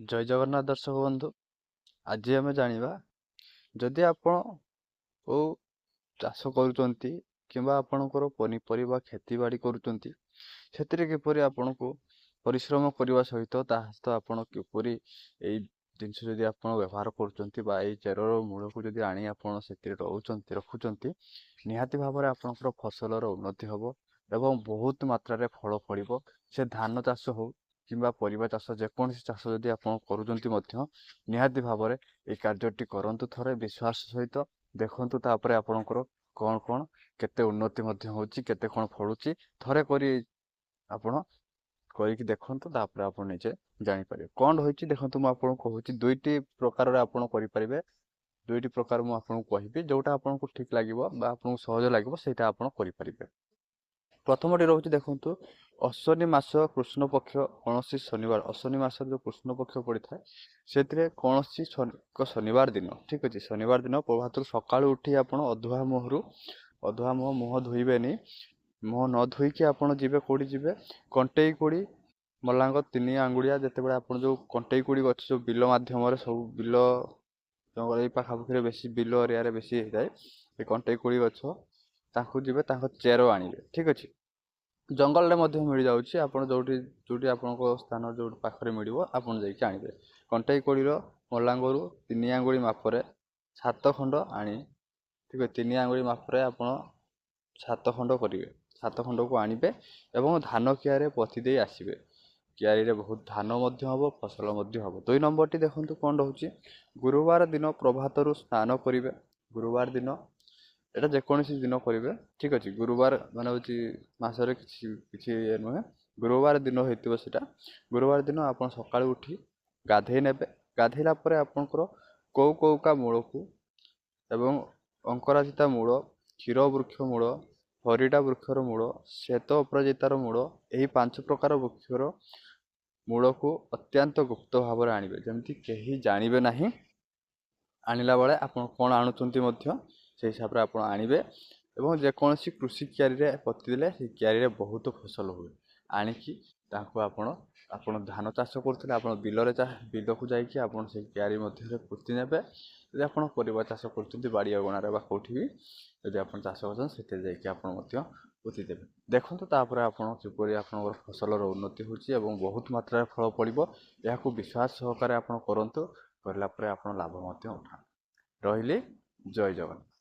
ଜୟ ଜଗନ୍ନାଥ ଦର୍ଶକ ବନ୍ଧୁ, ଆଜି ଆମେ ଜାଣିବା ଯଦି ଆପଣ କେଉଁ ଚାଷ କରୁଛନ୍ତି କିମ୍ବା ଆପଣଙ୍କର ପନିପରିବା ଖେତିବାଡ଼ି କରୁଛନ୍ତି, ସେଥିରେ କିପରି ଆପଣଙ୍କୁ ପରିଶ୍ରମ କରିବା ସହିତ ତା ସହିତ ଆପଣ କିପରି ଏଇ ଜିନିଷ ଯଦି ଆପଣ ବ୍ୟବହାର କରୁଛନ୍ତି ବା ଏଇ ଚେରର ମୂଳକୁ ଯଦି ଆଣି ଆପଣ ସେଥିରେ ରହୁଛନ୍ତି ରଖୁଛନ୍ତି, ନିହାତି ଭାବରେ ଆପଣଙ୍କର ଫସଲର ଉନ୍ନତି ହେବ ଏବଂ ବହୁତ ମାତ୍ରାରେ ଫଳ ଫଳିବ। ସେ ଧାନ ଚାଷ ହେଉ କିମ୍ବା ପରିବା ଚାଷ, ଯେକୌଣସି ଚାଷ ଯଦି ଆପଣ କରୁଛନ୍ତି ମଧ୍ୟ ନିହାତି ଭାବରେ ଏଇ କାର୍ଯ୍ୟଟି କରନ୍ତୁ ଥରେ ବିଶ୍ୱାସ ସହିତ ଦେଖନ୍ତୁ, ତାପରେ ଆପଣଙ୍କର କ'ଣ କ'ଣ କେତେ ଉନ୍ନତି ମଧ୍ୟ ହେଉଛି, କେତେ କ'ଣ ଫଳୁଛି। ଥରେ କରି ଆପଣ କରିକି ଦେଖନ୍ତୁ, ତାପରେ ଆପଣ ନିଜେ ଜାଣିପାରିବେ କ'ଣ ରହିଛି। ଦେଖନ୍ତୁ, ମୁଁ ଆପଣଙ୍କୁ କହୁଛି ଦୁଇଟି ପ୍ରକାରରେ ଆପଣ କରିପାରିବେ। ଦୁଇଟି ପ୍ରକାର ମୁଁ ଆପଣଙ୍କୁ କହିବି, ଯେଉଁଟା ଆପଣଙ୍କୁ ଠିକ୍ ଲାଗିବ ବା ଆପଣଙ୍କୁ ସହଜ ଲାଗିବ ସେଇଟା ଆପଣ କରିପାରିବେ। ପ୍ରଥମଟି ରହୁଛି, ଦେଖନ୍ତୁ, ଅଶ୍ୱିନୀ ମାସ କୃଷ୍ଣ ପକ୍ଷ କୌଣସି ଶନିବାର, ଅଶ୍ୱିନୀ ମାସରେ ଯେଉଁ କୃଷ୍ଣ ପକ୍ଷ ପଡ଼ିଥାଏ ସେଥିରେ କୌଣସି ଏକ ଶନିବାର ଦିନ, ଠିକ୍ ଅଛି, ଶନିବାର ଦିନ ପ୍ରଭାତରୁ ସକାଳୁ ଉଠି ଆପଣ ଅଧୁଆ ମୁହଁରୁ, ଅଧୁଆ ମୁହଁ, ମୁହଁ ଧୋଇବେନି, ମୁହଁ ନ ଧୋଇକି ଆପଣ ଯିବେ। କେଉଁଠି ଯିବେ? କଣ୍ଟେଇ କୋଡ଼ି ମଲାଙ୍ଗ 3 ଆଙ୍ଗୁଳିଆ। ଯେତେବେଳେ ଆପଣ ଯେଉଁ କଣ୍ଟେଇ କୋଡ଼ି ଗଛ, ଯେଉଁ ବିଲ ମାଧ୍ୟମରେ, ସବୁ ବିଲ ଜଙ୍ଗଲ ଏଇ ପାଖାପାଖିରେ ବେଶୀ ବିଲ ଏରିଆରେ ବେଶୀ ହେଇଥାଏ ଏ କଣ୍ଟେଇ କୋଳି ଗଛ, ତାଙ୍କୁ ଯିବେ, ତାଙ୍କ ଚେର ଆଣିବେ, ଠିକ୍ ଅଛି। ଜଙ୍ଗଲରେ ମଧ୍ୟ ମିଳିଯାଉଛି, ଆପଣ ଯେଉଁଠି ଯେଉଁଠି ଆପଣଙ୍କ ସ୍ଥାନ ଯେଉଁଠି ପାଖରେ ମିଳିବ ଆପଣ ଯାଇକି ଆଣିବେ। କଣ୍ଟେଇ କୋଳିର ମଲାଙ୍ଗରୁ 3 ଆଙ୍ଗୁଳି ମାପରେ 7 ଖଣ୍ଡ ଆଣି, ଠିକ୍ ଅଛି, 3 ଆଙ୍ଗୁଳି ମାପରେ ଆପଣ 7 ଖଣ୍ଡ କରିବେ, 7 ଖଣ୍ଡକୁ ଆଣିବେ ଏବଂ ଧାନ କିଆରେ ପୋତି ଦେଇ ଆସିବେ। କିଆରୀରେ ବହୁତ ଧାନ ମଧ୍ୟ ହେବ, ଫସଲ ମଧ୍ୟ ହେବ। 2 ନମ୍ବରଟି ଦେଖନ୍ତୁ କ'ଣ ରହୁଛି। ଗୁରୁବାର ଦିନ ପ୍ରଭାତରୁ ସ୍ନାନ କରିବେ। ଗୁରୁବାର ଦିନ, ଏଇଟା ଯେକୌଣସି ଦିନ କରିବେ, ଠିକ୍ ଅଛି। ଗୁରୁବାର ମାନେ ହେଉଛି ମାସରେ କିଛି କିଛି ଇଏ ନୁହେଁ, ଗୁରୁବାର ଦିନ ହେଇଥିବ ସେଇଟା। ଗୁରୁବାର ଦିନ ଆପଣ ସକାଳୁ ଉଠି ଗାଧେଇ ନେବେ। ଗାଧେଇଲା ପରେ ଆପଣଙ୍କର କେଉଁ କେଉଁକା ମୂଳକୁ ଏବଂ ଅଙ୍କରାଜିତା ମୂଳ, କ୍ଷୀର ବୃକ୍ଷ ମୂଳ, ହରିଡ଼ା ବୃକ୍ଷର ମୂଳ, ଶ୍ଵେତ ଅପରାଜିତାର ମୂଳ, ଏହି 5 ପ୍ରକାର ବୃକ୍ଷର ମୂଳକୁ ଅତ୍ୟନ୍ତ ଗୁପ୍ତ ଭାବରେ ଆଣିବେ, ଯେମିତି କେହି ଜାଣିବେ ନାହିଁ। ଆଣିଲା ବେଳେ ଆପଣ କ'ଣ ଆଣୁଛନ୍ତି ମଧ୍ୟ ସେଇ ହିସାବରେ ଆପଣ ଆଣିବେ ଏବଂ ଯେକୌଣସି କୃଷି କିଆରୀରେ ପୋତିଦେଲେ ସେଇ କିଆରୀରେ ବହୁତ ଫସଲ ହୁଏ। ଆଣିକି ତାଙ୍କୁ ଆପଣ, ଆପଣ ଧାନ ଚାଷ କରୁଥିଲେ ଆପଣ ବିଲରେ, ବିଲକୁ ଯାଇକି ଆପଣ ସେଇ କିଆରୀ ମଧ୍ୟରେ ପୋତି ନେବେ। ଯଦି ଆପଣ ପରିବା ଚାଷ କରୁଛନ୍ତି ବାଡ଼ି ଅଗଣାରେ ବା କେଉଁଠି ବି ଯଦି ଆପଣ ଚାଷ କରୁଛନ୍ତି, ସେଥିରେ ଯାଇକି ଆପଣ ମଧ୍ୟ ପୋତି ଦେବେ। ଦେଖନ୍ତୁ ତାପରେ ଆପଣ କିପରି ଆପଣଙ୍କର ଫସଲର ଉନ୍ନତି ହେଉଛି ଏବଂ ବହୁତ ମାତ୍ରାରେ ଫଳ ଫଳିବ। ଏହାକୁ ବିଶ୍ୱାସ ସହକାରେ ଆପଣ କରନ୍ତୁ, କରିଲା ପରେ ଆପଣ ଲାଭ ମଧ୍ୟ ଉଠାନ୍ତୁ। ରହିଲି, ଜୟ ଜଗନ୍ନାଥ।